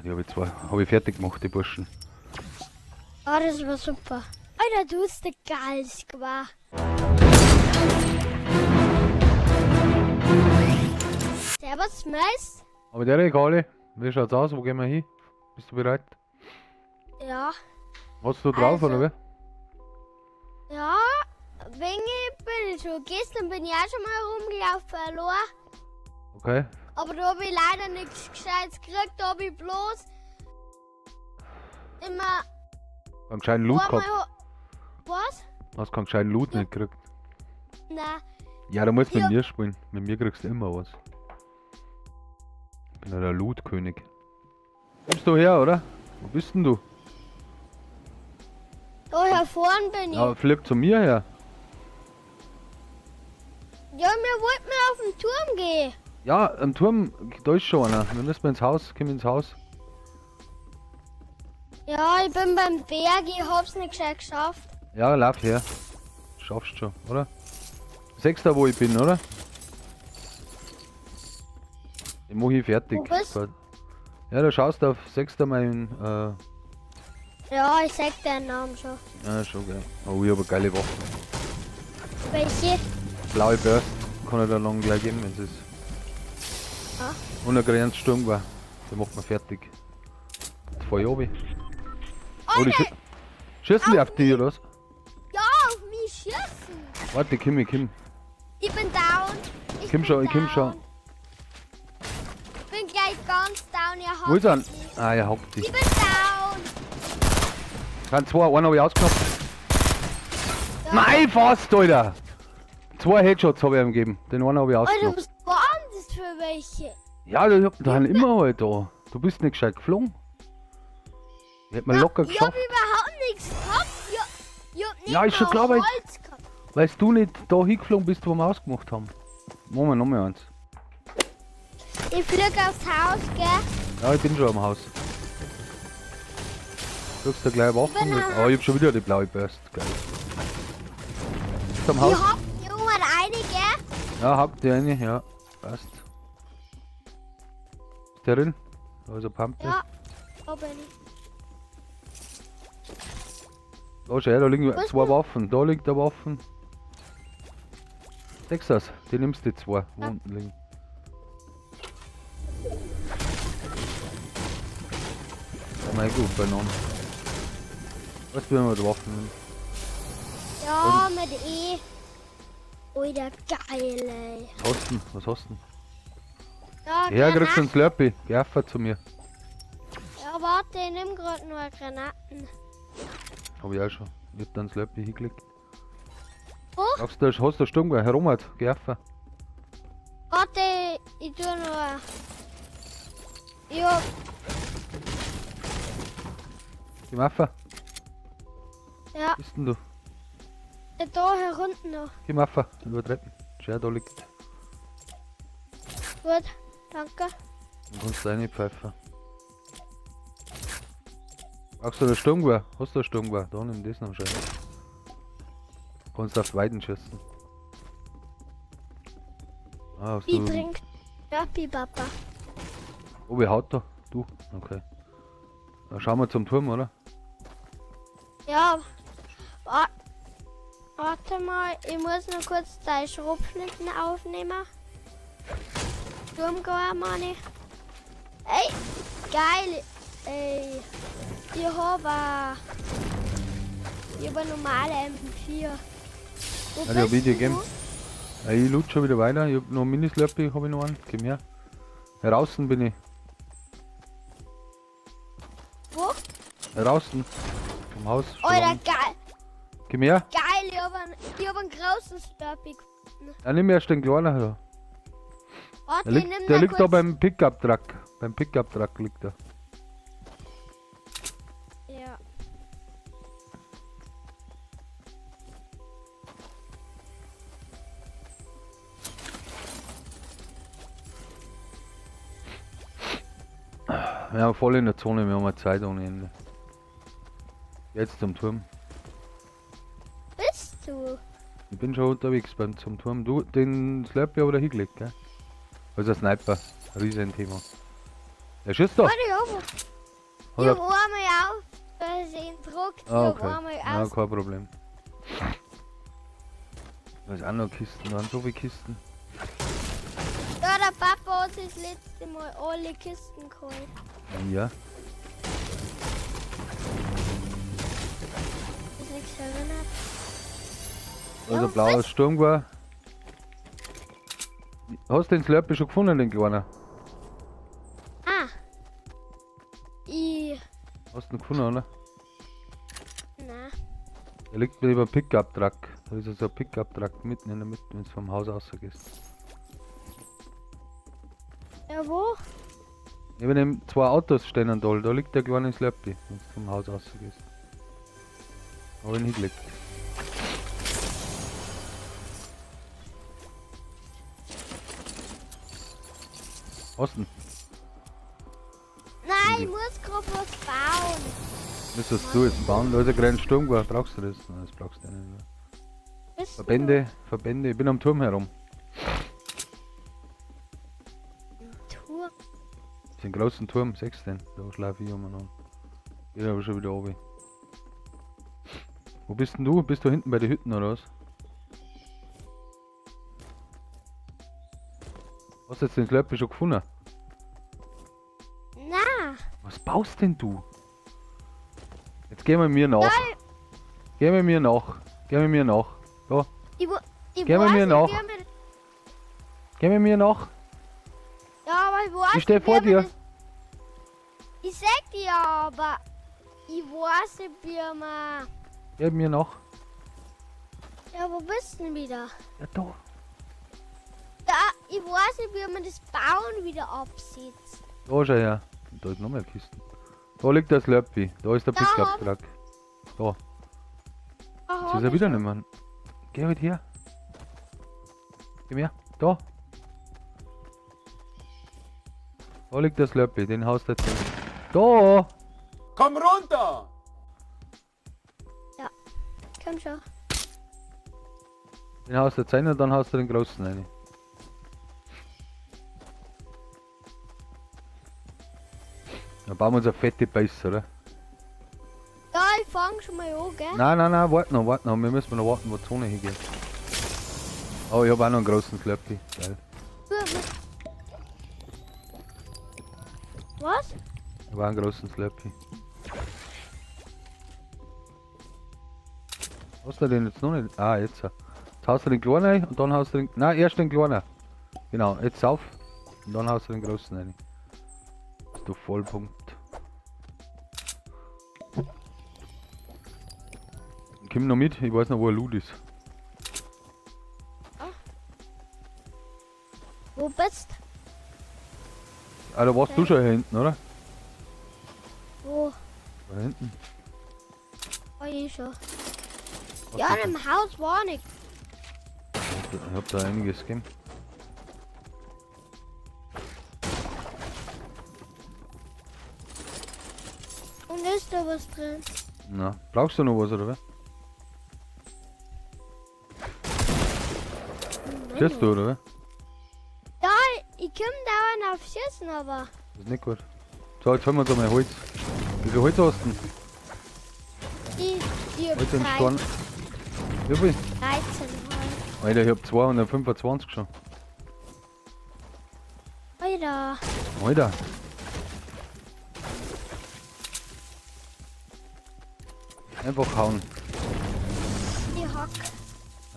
Die habe ich zwar, habe ich fertig gemacht, die Burschen. Ah, das war super. Alter, du hast ein geiles Gewehr. Servus, Mais. Aber der Kali, wie schaut's aus? Wo gehen wir hin? Bist du bereit? Ja. Hast du drauf, Also- oder wie? Ja, wenn ich bin ich schon. Gestern bin ich auch schon mal rumgelaufen, allein. Okay. Aber da habe ich leider nichts Gescheites gekriegt. Da habe ich bloß immer Keinen gescheiten Loot einmal. gehabt. Was? Hast keinen gescheiten Loot nicht gekriegt. Nein. Ja, du musst mit Ja. mir spielen. Mit mir kriegst du immer was. Ich bin ja der Loot-König. Kommst du her, oder? Wo bist denn du? Da hier vorne bin ich. Ja, flieg zu mir her. Ja, wir wollten auf den Turm gehen. Ja, am Turm, da ist schon einer. Wir müssen ins Haus, komm ins Haus. Ja, ich bin beim Berg, ich hab's nicht gescheit geschafft. Ja, lauf her. Schaffst schon, oder? Sechster, wo ich bin, oder? Den mach ich fertig. Wo bist Ja, da schaust du auf sechster mein. Ja, ich sag deinen Namen schon. Ja, schon geil. Oh, ich hab eine geile Waffe. Welche? Blaue Burst kann ich da lang gleich geben, wenn es ist. Ja. Und ein Grenzsturm war. Der macht man fertig. Jetzt fahr ich runter. Oh, die schießen die auf dich, oder was? Ja, auf mich schießen. Warte, komm, ich komm. Ich bin down. Ich Komm bin schon, ich komm schon. down. Ich bin gleich ganz down. Ihr Wo ist er? hackt mich. Ah, er hackt dich. Ich bin down. Sind zwei, einen hab ich ausgeknappt. Ja. Nein, fast, Alter! Zwei Headshots habe ich ihm gegeben. Den einen habe ich Alter, ausgeknappt. was waren das für welche? Ja, da, da sind immer halt da. Du bist nicht gescheit geflogen. Ich hätte mir locker Ich hab geschafft. überhaupt nichts gehabt. Ich hab nicht Ja, ist schon mal klar, weil- Holz gehabt. Weil du nicht da hingeflogen bist, wo wir ausgemacht haben. Machen wir nochmal eins. Ich flieg aufs Haus, gell? Ja, ich bin schon am Haus. Kriegst du gleich Waffen? bin am Oh, ich hab schon wieder die blaue Burst. Geil. Bist du am Ich Haus? hab irgendwann eine, gell? Ja, hab die eine, ja. Passt. Ist der drin? Da ist eine Pampe. Ja, da bin ich. Da schau her, da liegen Was zwei denn? Waffen. Da liegt eine Waffen. Texas, die nimmst du die zwei, wo Ja. unten liegen. Mein gut, beieinander. Was will man mit Waffen nimmt? Ja, mit E. Alter, geil, ey. Was hast du denn? Was hast du denn? Ja, Ja, kriegst du Granaten. einen Slurpee. Geh auf zu mir. Ja, warte, ich nehm grad nur Granaten. Hab ich auch schon. Ich hab dann Slurpee hingelegt. Wo? Brauchst du, hast du Sturmgewehr? Herr Romert, geh auf. Warte, ich tu nur. Ja, Geh auf. ja, Bist denn du? da herunten noch. Geh auf. Über Treppen. Schau, da liegt. Gut, danke. Dann kannst du reinpfeifen. Brauchst du das Sturmgewehr? Hast du das Sturmgewehr? Da nimm das noch schön. Kannst du auf Weiden schießen. Ah, hast Ich du. trink Slurpee, Papa. Oh, wer haut da? Du? Okay. Dann schauen wir zum Turm, oder? Ja. Warte mal, ich muss noch kurz deine Schrotflinten aufnehmen. Sturmgewehr, meine ich. Ey, geil. Ey, ich hab eine normale MP4. Wo Ja, die hab bist ich dir denn gegeben. du? Ja, ich loot schon wieder weiter. Ich hab noch einen Mini-Slurpee, hab ich noch einen. Komm her. Draußen bin ich. Wo? Draußen. Vom Haus. schon Alter, lang. geil. Komm her. Geil, ich hab einen großen Slurpee gefunden. Ja, nimm erst den kleinen da. Warte, Der ich liegt, nimm der da liegt da kurz. beim Pickup-Truck. Beim Pickup-Truck liegt er. Ja. Wir haben voll in der Zone, wir haben ja Zeit ohne Ende. Jetzt zum Turm. Bist du? Ich bin schon unterwegs beim zum Turm. Du, den Slurpee hab ich da hingelegt, gell? Also ein Sniper. Riesenthema. Der schießt doch. Warte, ja, wo? Ich Hat hab einmal auf Versehen gedruckt, ich Ah, hab okay. einmal Ja, aus. kein Problem. Da ist auch noch Kisten, da sind so viele Kisten. Ja, der Papa hat sich das letzte Mal alle Kisten geholt. Ja. Ist nichts erinnert. Da ist Ja, ein blaues was? Sturmgewehr. Hast du den Slurpee schon gefunden, den kleinen? Ah. Ich. Hast du ihn gefunden, oder? Na. Der liegt mir über Pickup-Truck. Da ist so ein Pickup-Truck mitten in der Mitte, wenn du vom Haus rausgehst. Ja, wo? Neben dem zwei Autos stehen da, da liegt der kleine Slurpee, wenn du vom Haus rausgehst. Hab ich ihn hingelegt. Hast du ihn? Nein, ich muss grad was bauen. Müsstest du jetzt bauen? Da ist ein kleines Sturmgewehr, brauchst du das? Nein, das brauchst du nicht. Oder? Bist du Verbände, Verbände, ich bin am Turm herum. Turm? Den großen Turm, siehst du den? Da schlafe ich immer noch. Geht aber schon wieder runter. Wo bist denn du? Bist du hinten bei den Hütten oder was? Hast du jetzt den Slurpee schon gefunden? Na. Was baust denn du? Jetzt geh mal mir nach. Nein. Geh mal mir nach. Geh mal mir nach. Da. Ich Geh mal weiß mir nicht, nach. wie man- Geh mal mir nach. Ja, aber ich weiß Ich steh nicht, vor wie man dir. das- Ich sag dir ja, aber ich weiß nicht, wie man. Geh mir nach. Ja, wo bist du denn wieder? Ja, da. Da, ich weiß nicht, wie man das Bauen wieder absetzt. Da schau her. Da ist noch mehr Kisten. Da liegt der Slurpee. Da ist der Da Pickup-Truck. Da. Da Jetzt hab ist er ich wieder nicht mehr. Geh mit her. Geh her. Da. Da liegt der Slurpee. Den haust du jetzt hin. Da! Komm runter! Ja, komm schon. Den haust du jetzt rein und dann haust du den großen rein. Dann bauen wir uns eine fette Base, oder? Ja, ich fang schon mal an, gell? Nein, nein, nein, warte noch, warte noch. Wir müssen noch warten, wo die Zone hingeht. Oh, ich hab auch noch einen großen Slurpee. Geil. Was? Ich hab auch einen großen Slurpee. Hast du den jetzt noch nicht? Ah, jetzt. Jetzt haust du den kleinen rein und dann haust du den. Nein, erst den kleinen. Genau, jetzt auf. Und dann haust du den großen rein. Bist du Vollpunkt. Komm noch mit, ich weiß noch, wo ein Loot ist. Wo bist Ah, da warst du schon hier hinten, oder? Wo? Da hinten. War ich schon. Was Ja, ist im Haus war nicht. das? Ich hab da einiges gegeben. Und ist da was drin? Na, brauchst du noch was, oder was? Schießt du, oder was? Ja, ich komm dauernd auf Schießen, aber. Das ist nicht gut. So, jetzt holen wir uns einmal Holz. Wie viel Holz hast du denn? Ich hab Holz im 13 Stein. Wie viel? 13 halt. Alter, ich hab 225 schon. Alter. Alter. Einfach hauen. Ich hack.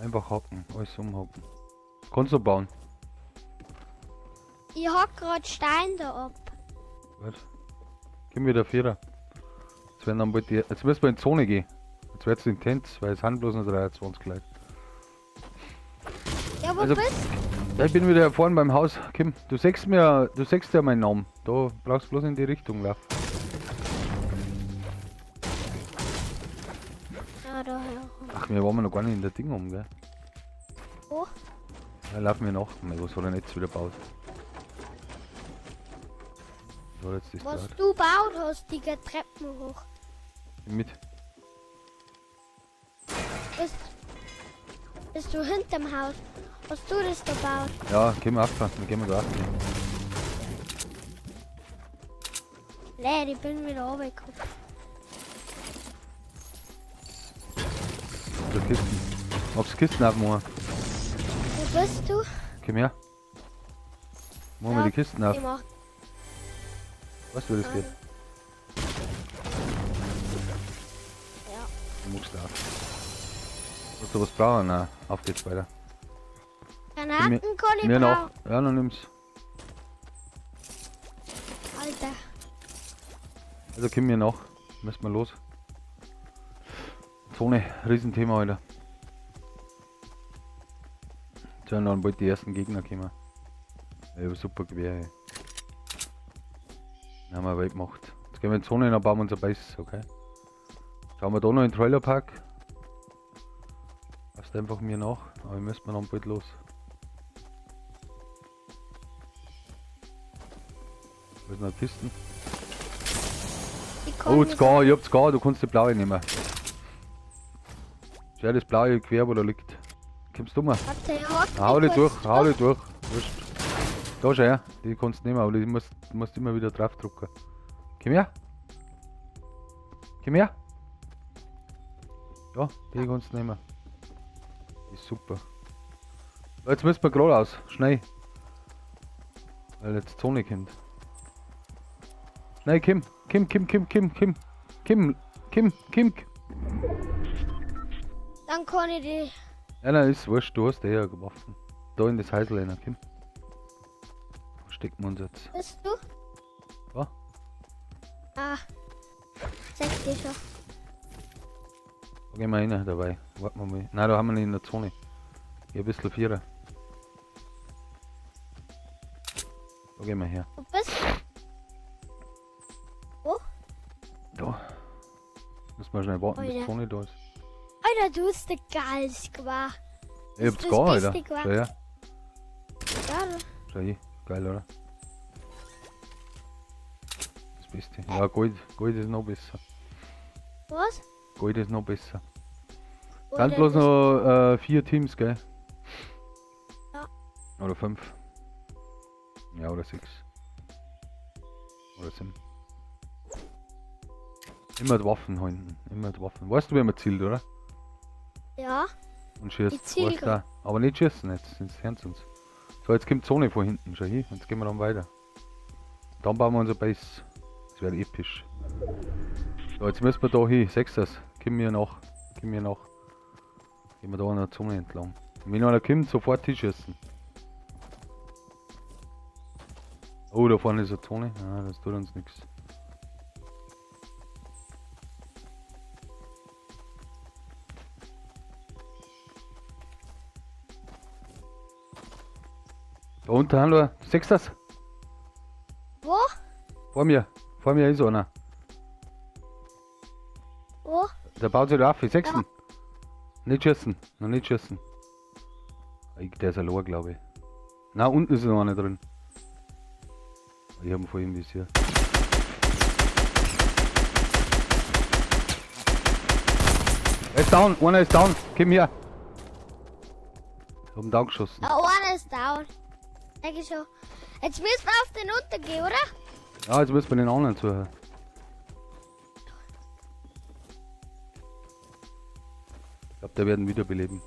Einfach hacken. Alles umhacken. Kannst du bauen. Ich hack grad Stein da ab. Gut. Gib mir der Vierer. Jetzt werden dann bald die, jetzt müssen wir in die Zone gehen. Jetzt wird's intens, weil es sind bloß noch 23 Leute. Ja, wo Also- bist Ja, ich bin wieder vorne beim Haus. Kim, du siehst mir, du siehst ja meinen Namen. Da brauchst du bloß in die Richtung laufen. Ja, da herum. Ach, wir waren noch gar nicht in der Ding um, gell? Wo? Ja, laufen wir nach. Was hat er denn jetzt wieder gebaut? Was hat jetzt das Was gebaut? du baut hast, die geht Treppen hoch. Mit. Bist du hinterm Haus? Hast du das da gebaut? Ja, gehen wir auf. Wir gehen da auf. Leute, ich bin wieder runtergekommen. Also Kisten. Magst du Kisten aufmachen? Wo bist du? Komm her. Machen wir Ja, die Kisten auf. Ich mach. Weißt du, wie das geht? Ja. Du magst auf. Willst du was brauchen? Nein, auf geht's weiter. Granaten kann ich Mir noch. brauchen. Ja, dann nimm's. Alter. Also komm mir nach. Müssen wir los. Zone, Riesenthema, Alter. Sollen dann bald die ersten Gegner kommen. Ja, super Gewehr, ey. Dann haben wir weit gemacht. Jetzt gehen wir in die Zone und dann bauen wir unser Base, okay? Schauen wir da noch in den Trailer Park. Passt einfach mir nach, aber wir müssen dann bald los. Wo ist noch Kisten? Oh, Ska, ich hab Ska, du kannst die blaue nehmen. Schau das blaue quer, wo da liegt. Kommst du mal? Warte, Hau die durch, hau die durch. Wurscht. Da schau her, die kannst du nehmen, aber die musst immer wieder drauf drücken. Komm her. Komm her. Ja, die kannst du nehmen. Ist super. Jetzt müssen wir geradeaus, schnell. Weil jetzt die Zone kommt. Schnell, Kim. Kim, Kim, Kim, Kim, Kim. Kim, Kim, Kim. Dann kann ich die. Ja, nein, ist wurscht, du hast eh ja Waffen. Da in das Häusl rein, Kim. Wo stecken wir uns jetzt? Bist du? Da. Ah. Sag dir schon. Da gehen wir rein dabei. Warten wir mal. Nein, da haben wir nicht in der Zone. Hier ein bisschen Vierer. Da gehen wir her. Wo bist du? Wo? Da. Müssen wir schnell warten, bis die Alter. Zone da ist. Alter, du bist der geilste Gewehr. Ich hab's das gar, Alter. beste Gewehr. Schau her. Ja, Schau hier. Geil, oder? Das Beste. Ja, Gold. Gold ist noch besser. was? Gold ist noch besser. Oder Sind bloß noch 4 Teams, gell? Ja. Oder 5. Ja, oder 6. Oder 7. Immer die Waffen halten. Immer die Waffen. Weißt du, wie man zielt, oder? Ja. Und schießt. Ich ziel Weißt du. Aber nicht schießen jetzt, sonst hören sie uns. So, jetzt kommt die Zone von hinten. Schau hier, jetzt gehen wir dann weiter. Dann bauen wir unser Base. Das wäre episch. So, jetzt müssen wir da hin. Siehst du das? Komm mir nach. Komm mir nach. Gehen wir da an der Zone entlang. Und wenn einer kommt, sofort hinschießen. Oh, da vorne ist eine Zone. Ah, das tut uns nichts. Da unten haben wir. Siehst du das? Wo? Vor mir. Vor mir ist einer. Wo? Der baut sich da auf. Siehst du Ja. ihn? Nicht schießen. Noch nicht schießen. Der ist allein, glaube ich. Na, unten ist noch einer drin. Ich hab ihn vor ihm Visier. Er ist down, einer ist down. Komm her. Ich hab ihn down geschossen. Ja, einer ist down. Sag ich schon. Jetzt müssen wir auf den untergehen, oder? Ja, jetzt müssen wir den anderen zuhören. Ich glaub, der werden wiederbeleben.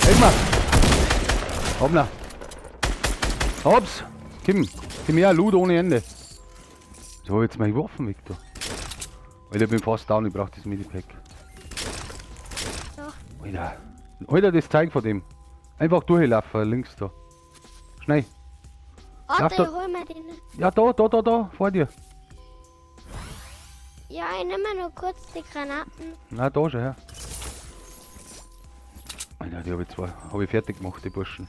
Helf mal! Hoppla! Hops! Kim! Komm her, Loot ohne Ende! So, jetzt meine Waffen weg da. Alter, ich bin fast down, ich brauch das Medipack. Ja. Alter. Alter, das Zeug von dem. Einfach durchlaufen, links da. Schnell. Warte, da- ich hol mir den. Ja, da, da, da, da, vor dir. Ja, ich nehme nur kurz die Granaten. Na, da schon her. Alter, die hab ich zwar, hab ich fertig gemacht, die Burschen.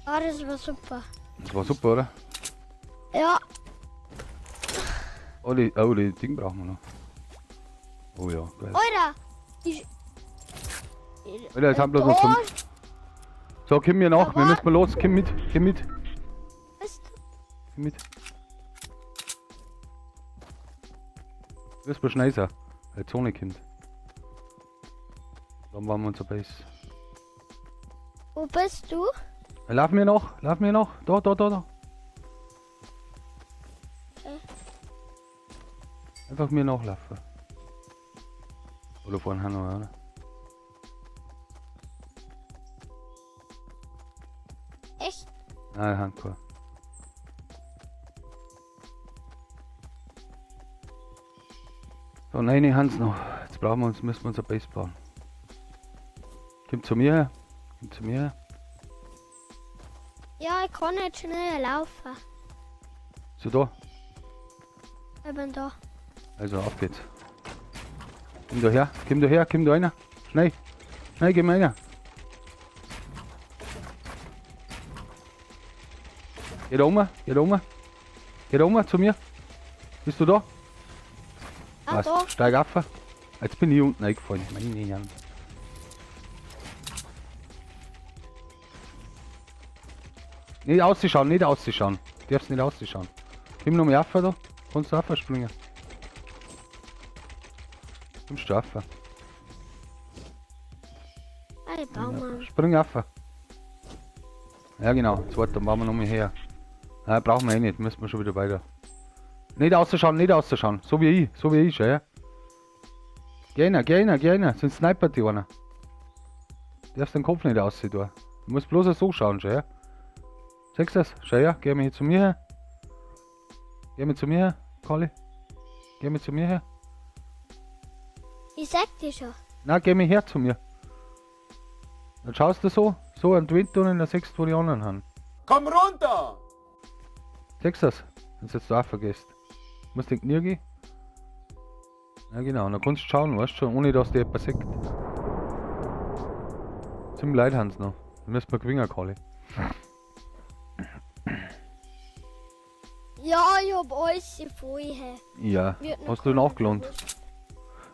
Ah, das war super. Das war super, oder? Ja, Oh, die Ding brauchen wir noch. Oh ja, geil. Alter. Die, Alter, jetzt haben bloß noch Da 5. So, komm mir nach, wir müssen mal los. Komm mit, komm mit, ist komm mit. Müssen wir schnell sein, weil die Zone kommt. Dann waren wir unser Base. Wo bist du? Lauf mir noch, lauf mir noch. Da, da, da, da. Okay. Einfach mir nachlaufen. Oder vorne haben wir, oder? Echt? Nein, haben keinen. So, nein, haben's noch. Jetzt brauchen wir uns, müssen wir unser Base bauen. Komm zu mir her. Komm zu mir her. Ja, ich kann nicht schnell laufen. Bist du da? Ich bin da. Also, auf geht's. Komm da her, komm da her, komm da rein. Schnell. Schnell, geh mal rein. Geh da um, geh da um. Geh da um zu mir. Bist du da? Ah, Passt. da. Steig auf. Jetzt bin ich unten eingefallen. Meine Herren. Nicht auszuschauen, nicht auszuschauen. Du darfst nicht auszuschauen. Komm noch mal rauf da. Kannst du raufspringen? Kommst du rauf? Ah, ich baue mal. Spring rauf. Ja genau, zweiter, dann bauen wir noch mal her. Nein, brauchen wir eh nicht, müssen wir schon wieder weiter. Nicht auszuschauen, nicht auszuschauen. So wie ich, schau her. Geh rein, geh rein, geh rein, sonst snipert die einer. Du darfst den Kopf nicht aussehen, du. Du musst bloß so schauen, schau her. Siehst du das? Schau her, geh mal hier zu mir her. Geh mal zu mir her, Colli. Geh mal zu mir her. Ich sag dir schon. Na, geh mal her zu mir. Dann schaust du so, so an die Wind und dann siehst du, wo die anderen haben. Komm runter! Siehst du das? Wenn du jetzt da vergisst. Du musst den Knie gehen. Ja genau, und dann kannst du schauen, weißt du schon, ohne dass dir jemand sieht. Ziemlich leid haben's noch. Dann müssen wir gewinnen, Colli. Ja, ich hab alles vorher. Ja, Wird noch hast du nachgelohnt?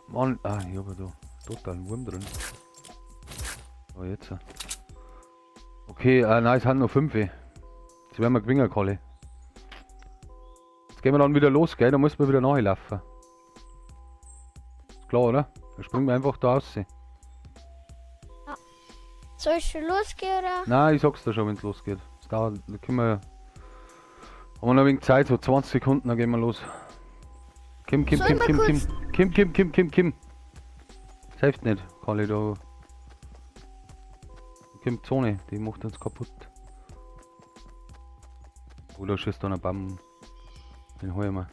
Mann, ah, ich hab ja da total einen Wurm drin. Oh, jetzt. Okay, nein, es sind noch 5. Jetzt werden wir gewinnen, Colli. Jetzt gehen wir dann wieder los, gell? Da müssen wir wieder nachlaufen. Ist klar, oder? Dann springen wir einfach da raus. Ja. Soll ich schon losgehen, oder? Nein, ich sag's dir schon, wenn's losgeht. Es dauert, da können wir. Haben wir noch ein wenig Zeit, so 20 Sekunden, dann gehen wir los. Kim, Kim, Soll Kim, ich mal Kim, Kim. kurz- Kim, Kim, Kim, Kim, Kim. Das hilft nicht, Colli, da. Kim Zone, die macht uns kaputt. Oder schießt da einen Baum. Den hol ich mal.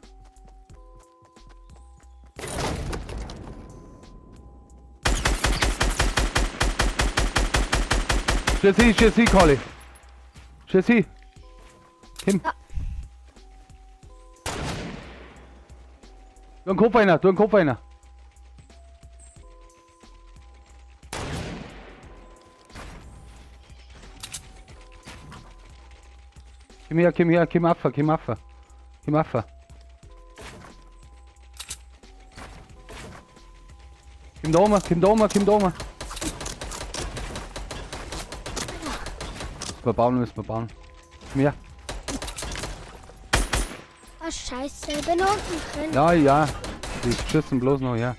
Schieß hin, schieß hin, Colli. Schieß hin. Kim. Ja. Tu einen Kopf einer, tu einen Kopf einer. Komm her, komm her, komm auf, komm auf. Komm auf. Komm da um, komm da um, komm da um. Müssen wir bauen, müssen wir bauen. Komm her. Ah, scheiße, ich bin unten drin. Ja, ja. Die schießen bloß noch, ja.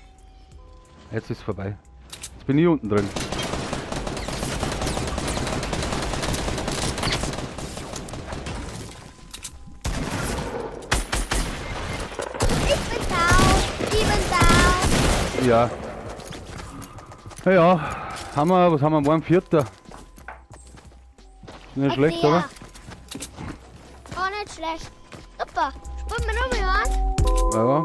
Jetzt ist vorbei. Jetzt bin ich unten drin. Ich bin down. Ich bin down. Ja. Ja, ja. Haben wir, was haben wir? War ein Vierter. Ist nicht schlecht, Okay, oder? ja. Auch nicht schlecht. Super. Spielen wir noch mal an? Ja.